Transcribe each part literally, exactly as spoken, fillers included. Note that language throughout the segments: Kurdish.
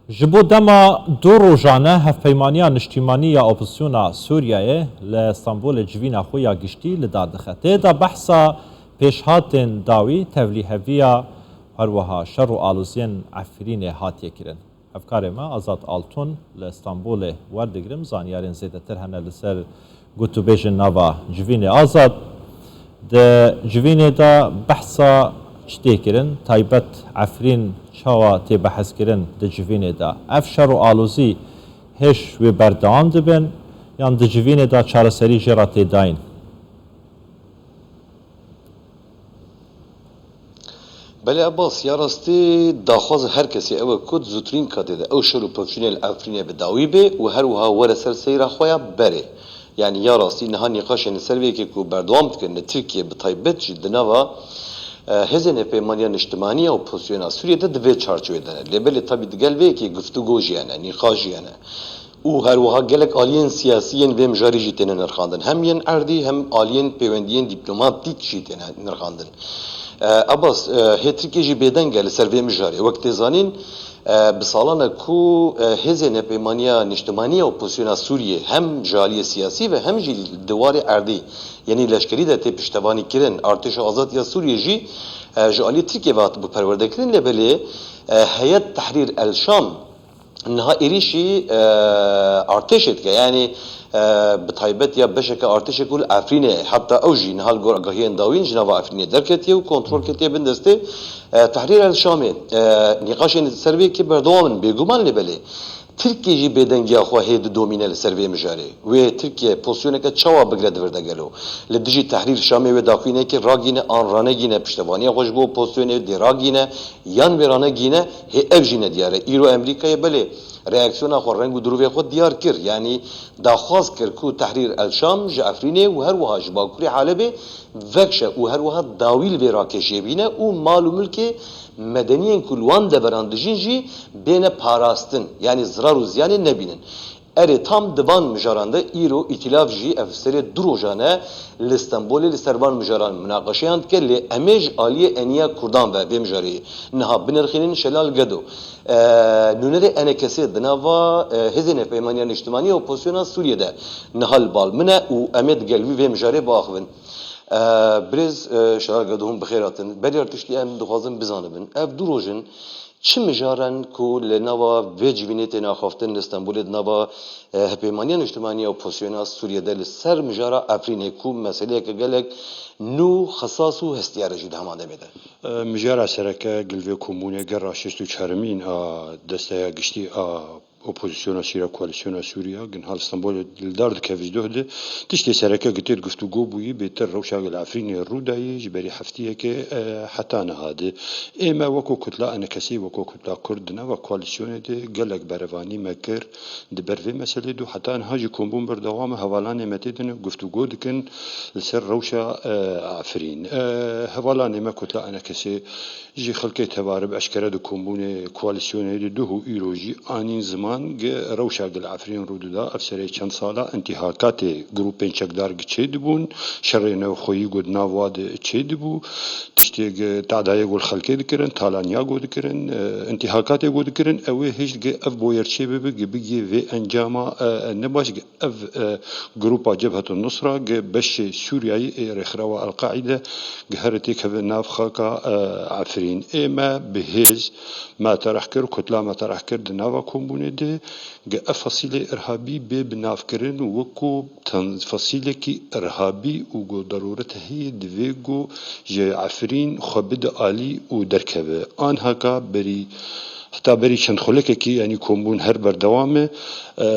Ji bo dema du rojane Hevpeymaniya Niştîmanî ya Opozisyona Sûriyeyê li Stenbolê civîna xwe ya giştî li dar dixe. Tê de behsa pêşhatên dawî, tevlîheviya, her wiha şer û aloziyên Efrînê hatiye kirin. Hevkarê me Azad Altun li Stenbolê werdigirim, zanyarên zêdetir hene li ser gotûbêjên nava civînê. Azad, di civînê de behsa çi tê kirin? Taybet Efrîn çawa tê behezkirin di civînê de? Ev şer û alozî hêj wê berdewam dibin yan di civînê de çareserî jê re tê dayîn? Belê Abbas, ya rastî daxwaza her kesê ew e ku di zûtirîn katê de ew şer û pevçûnê li Efrînê bi dawî bê û her wiha were ser seyra xwe ya berê. Yanî ya rastî niha nîqaşên li ser vê yekê ku berdewam dikin li Tirkiyê bi taybet jî di nava, e, hêzên hevpeymaniya niştimanî ya opozisyona Sûriyê de di vê çarçovê de ne. Lê belê tabî di gel vê yekê guftûgo jî hene, nîqaş jî hene. Û her wiha gelek aliyên siyasî yên vê mijarê jî têne nirxandin. Hem yên erdî hem aliyên pêwendiyên dîplomatîk jî têne nirxandin. E, Abbas, e, hê Tirkiye jî bêdeng e li ser vê mijarê. Wek tê zanîn, e, bi salan e ku, e, hêzên hevpeymaniya niştimanî ya opozisyona Sûriyê hem ji aliyê siyasî ve hem jî di warê erdî, yanî leşkerî de tê piştevanî kirin. Artêşa Azad ya Sûriyê jî, e, ji aliyê Tirkiye ve hatibû perwerde kirin, lê belê, e, Heyet Tehrîr El Şam niha êrîşî, e, artêşê dike. Yanî, e, bi taybet ya beşeke artêşê ku li Efrînê, heta ew jî niha li gor agahiyên dawîn ji nava Efrînê derketiye û kontrol ketiye bin destê, e, Tehrîr El Şamê. E, nîqaşên ser vê yekê berdewam in, bêguman, lê belê Tirkiye jî bêdengiya xwe hê didomîne li ser vê mijarê. Wê Tirkiye pozisyoneke çawa bigre di vir de gelo? Li dijî Tehrîr Şamê wê daxuyaniyekê ragîne an ranegîne, piştevaniya xwe ji bo opozisyonê dê ragîne yan wê ranegîne, hê ev jî nediyar e. Îro Amerîkayê belê reaksiyona xwe, reng û dirûvê xwe diyar kir. Yanî daxwaz kir ku Tehrîr El Şam ji Efrînê û her wiha ji Bakurê Helebê vekşe û her wiha dawî li vê rakêşiyê bîne û mal û milkê medeniyên ku li wan deveran dijîn jî bêne parastin, yanî zirar û ziyanê nebînin. Erê, tam di van mijaran de îro Îtîlaf jî ev serê du rojan e li Stenbolê li ser van mijaran munaqeşeyan dike, lê em ê ji aliyê eniya Kurdan ve vê mijarê niha binirxînin. Şelal Gedo, e, nûnerê ENKSê di nava, e, Hêzên Hevpeymaniya Niştimanî ya Opozisyona Sûriyê de niha li bal min e û em ê digel wî vê mijarê biaxivin. E, birêz, e, Şelal Gedo, hûn bi xêr hatin. Berî her tiştî em dixwazin bizanibin, ev du roj in, çi mijar in ku li nava vê civînê tên axaftin li Stenbolê di nava, e, Hevpeymaniya Niştimanî ya Opozisyona Sûriyê de li ser mijara Efrînê ku meseleyeke gelek nû, xesas û hestiyar e jî di heman demê de? E, mijara sereke gel vê kombûnê gera şêst û çaremîn a desteya giştî a Opozisyona Sûriya, Koalîsyona Sûriya, gin hal Stenbolê li dar dikevî ji doh de. Tiştê sereke ku tê guftûgo bûyî, bêtir rewşa li Efrînê rû dayî, ji berî heftiyekê, e, heta niha de. Ê me weko kutla ENKSê, weko kutla Kurd di nava koalîsyonê de gelek berevanî me kir di ber vê meselê de. Heta niha jî kombûn berdewam e, hevalanê me tê din guftûgo dikin li ser rewşa, e, Efrîn. E, hevalanê me kutla ENKSê, ji xelkê tevarib eşkere di kombûnê koalîsyonê di duh û îro jî anîn ziman gi rewşa gi li Efrîn rû dida. Ev serê çend sala intîhakatê grûpên çekdar gi çêdibûn, şerê navxweyî got nav wa di çêdibû, tiştê gi tadayê got xelkê dikirin, talanya got dikirin, e, intîhakatê got dikirin, ew ê hişt gi ev boyer çê bibe, gi bigiyê vê encama, e, nebaş gi ev, e, grûpa Cebhetun Nusra gi beşê Sûriyayî ê rêxirawa El-Qaîde gi here têkeve nav xaka, e, Efrîn. Ê me bi hêz me tereh kir, kutla me tereh kir di nava kombûnê de gi ev fesîlê irhabî bê binavkirin wekû ten-, fesîlekî irhabî û ku derûret heye divê ku ji Efrîn xwe bide alî û derkeve. Anhaka berî Heta berî çend xulekekî, yanî kombûn her berdewam e. E,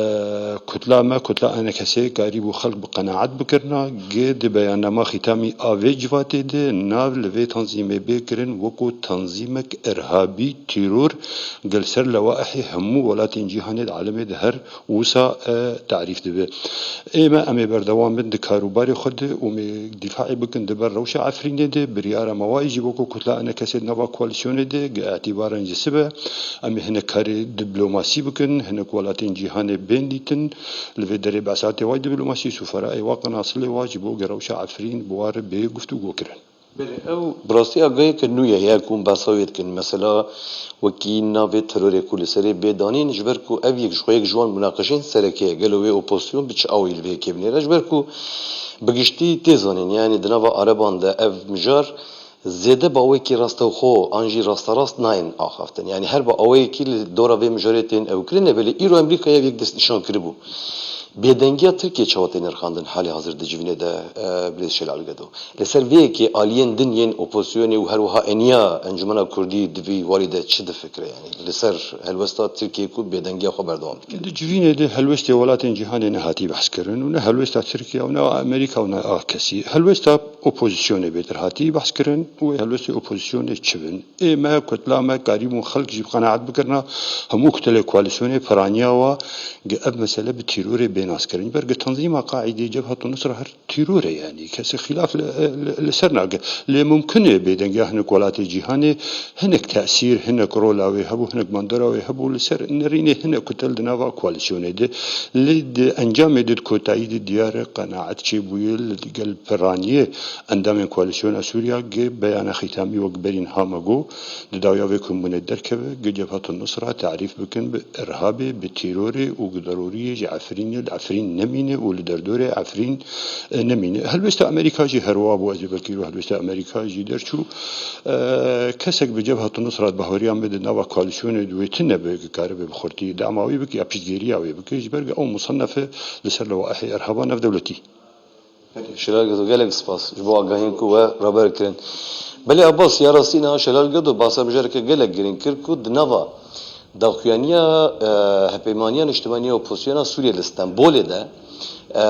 kutla me, kutla ENKSê karîbû xelk bi qenaet bikirina, gi di beyannama xîtamî a vê civatê de nav li vê tanzîmê bê kirin wekû tanzîmek irhabî, teror, gi li ser lewahê hemû welatên cîhanê di alemê de her wisa, e, tarîf dibe. Ê me, em ê berdewam bin di karûbarê xwe de û em ê dîfaê bikin di ber rewşa Efrînê de. Biryara me wayî jî wekû kutla ENKSê di nava koalîsyonê de, gi îtîbaran ji sibe, em ê hinek karê diplomasî bikin, hinek welatên cîhanê bên dîtin. Li vê derê behsa tê wayî diplomasî, sufera ê wa, qenasilê wa ji bo gi rewşa Efrîn bi wa re bê guftûgo kirin. Belê, ew bi rastî agahiyeke nû ye, ya ku hûn behsa wê dikin. Mesela, wekî navê terorê ku li serê bê danîn, ji ber ku ev yek ji xwe yek ji wan munaqeşên sereke ye. Gelo wê opozisyon bi çi awayî li vê yekê binêre? Ji ber ku bi giştî tê zanîn, yanî di nava ereban de ev mijar zêde bi awayekî rastewxo an jî rasterast nayên axaftin. Yanî her bi awayekî li dora vê mijarê tên ew kirin, belê îro Amerîkayê ev yek destnîşan kiribû. Bêdengiya Tirkiyê çawa tê nirxandin halê hazir di civînê de, e, Birêz Şelal Gedo? Li ser vê yekê aliyên din yên opozisyonê û her wiha eniya Encûmena Kurdî di vî warî de çi difikire? Yanî li ser helwesta Tirkiyê ku bêdengiya xwe berdewam dike. Di civînê de helwestê welatên cîhanê nehatî behskirin û ne helwesta Tirkiye û ne Amerîka û ne a kesî. Helwesta opozisyonê bêtir hatî behskirin û wê helwestê opozisyonê çi bin? Ê me, kutla me karîbûn xelk jî bi qenaet bikirina hemû kutelê koalîsyonê piraniya wa gi ev mesele bi tîrorê bê naskirin. Ber gi Tanzîma Qaîdê, Cebhetu Nusra her tîror e, yanî kesê xîlaf li, li, li ser nake. Lê mumkin e bêdengiya hinek welatê cîhanê hinek tesîr, hinek rola wê hebû, hinek bandora wê hebû li ser nerînê hinek kutel di nava koalîsyonê de. Lê di encamê de, di kotayî de diyar e qenaet çêbûye li gel piraniyê endamên koalîsyona Sûriya gi beyana xîtamî wek berî niha me got, di dawiya vê ku bûne derkeve, gi Cebhetu Nusra tarîf bikin bi irhabê, bi tîrorê û gi derûriyê ji Efrînê, li Efrîn nemîne û li derdorê Efrîn, e, nemîne. Helwesta Amerîka jî her wiha bû, ez ê vekî ro helwesta Amerîka jî derçû. E, kesek bi Cebhetu Nusra, di bahweriya me de nava koalîsyonê de wê tune be, karibe bi xurtî dema wê bike ya piştgiriya wê bike, ji ber ku ew musennefe li ser lewaihê irhaba navdewletî. Şelal Gedo, gelek spas ji bo agahiyên ku we raber kirin. Belê Abbas, ya rastî niha Şelal Gedo basa mijareke gelek girîng kir ku di nava daxuyaniya, e, Hevpeymaniya Niştimanî ya Opozisyona Sûriyê li Stenbolê de, e,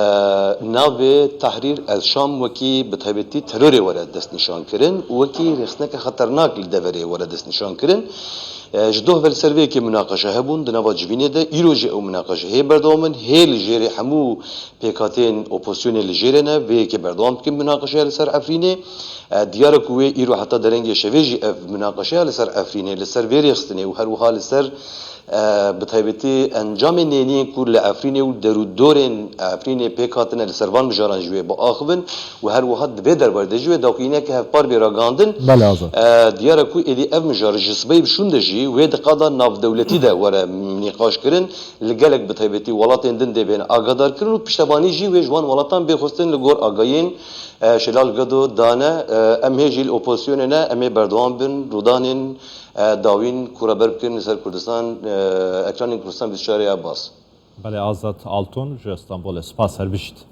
navê Tehrîr el Şam wekî bi taybetî terorê were destnîşan kirin û wekî rêxistineke xeternak li deverê were destnîşan kirin. E, ji doh ve li ser vê yekê munaqeşe hebûn di nava civînê de, îro jî ew munaqeşe hê berdewam in, hê li jêrê hemû pêkhateyên opozisyonê li jêrê ne, vê yekê berdewam dikin munaqeşeya li ser Efrînê. E, diyar e ku wê îro heta derengê şevê jî ev munaqeşeya li ser Efrînê, li ser vê rêxistinê û her wiha li ser, e, bi taybetî encamên neyîniyên ku li Efrînê û derûdorên Efrînê pêk hatine, li ser van mijaran jî wê biaxivin û her wiha di vê derbarê de jî wê daxuyaniyeke hevpar bê ragihandin. Belê Azad. E, diyar e ku êdî ev mijar ji sibeyê bi şûn de jî wê di qada navdewletî de were nîqaş kirin. Li gelek bi taybetî welatên din dê bên agahdar kirin û piştevanî jî wê ji wan welatan bê xwestin li gor agahiyên, e, Şelal Gedo dane. E, em hê jî li opozisyonê ne, em ê berdewam bin rûdanên, e, dawîn ku raber bikin li ser Kurdistan, e, ekranên Kurdistan bîst û çar ya Abbas. Belê, Azad Altun ji Stenbolê. Spas, her bijît.